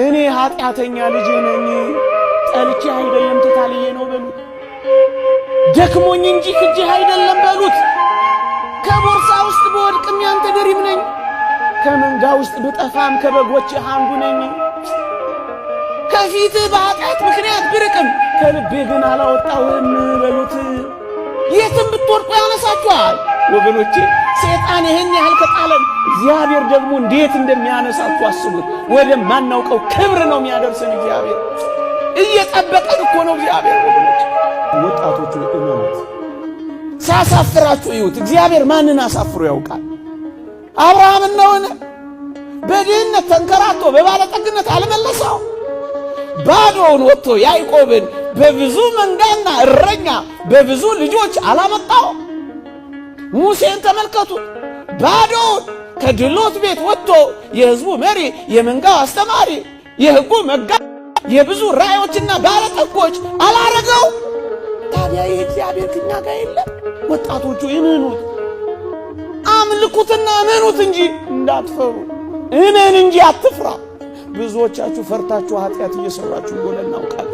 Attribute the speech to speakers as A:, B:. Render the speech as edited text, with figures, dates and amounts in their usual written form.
A: እኔ ኃጢአተኛ ልጅ ነኝ፣ ጠልቼ አይደለም ተታልዬ ነው በሉት። ደክሞኝ እንጂ ክጄህ አይደለም በሉት። ከቦርሳ ውስጥ ብወድቅም ያንተ ድሪም ነኝ፣ ከመንጋ ውስጥ ብጠፋም ከበጎችህ አንዱ ነኝ። ከፊትህ በኃጢአት ምክንያት ብርቅም ከልቤ ግን አላወጣሁህም በሉት። የትም ብትወድቁ ያነሳችኋል። ወገኖቼ፣ ሰይጣን ይህን ያህል ከጣለን እግዚአብሔር ደግሞ እንዴት እንደሚያነሳችሁ አስቡት። ወደማናውቀው ክብር ነው የሚያደርሰን እግዚአብሔር። እየጠበቀን እኮ ነው እግዚአብሔር። ወገኖች፣ ወጣቶቹ እመኑት። ሲያሳፍራችሁ እዩት። እግዚአብሔር ማንን አሳፍሮ ያውቃል? አብርሃምን ነውን? በድህነት ተንከራቶ በባለጠግነት አልመለሰው? ባዶውን ወጥቶ ያዕቆብን በብዙ መንጋና እረኛ በብዙ ልጆች አላመጣው? ሙሴን ተመልከቱት። ባዶውን ከድሎት ቤት ወጥቶ የሕዝቡ መሪ፣ የመንጋው አስተማሪ፣ የሕጉ መጋ፣ የብዙ ራእዮችና ባለጠጎች አላረገው? ታዲያ ይህ እግዚአብሔር ከኛ ጋር የለም? ወጣቶቹ እመኑት፣ አምልኩትና እመኑት እንጂ እንዳትፈሩ። እመን እንጂ አትፍራ። ብዙዎቻችሁ ፈርታችሁ ኃጢአት እየሰራችሁ እንደሆነ እናውቃለን።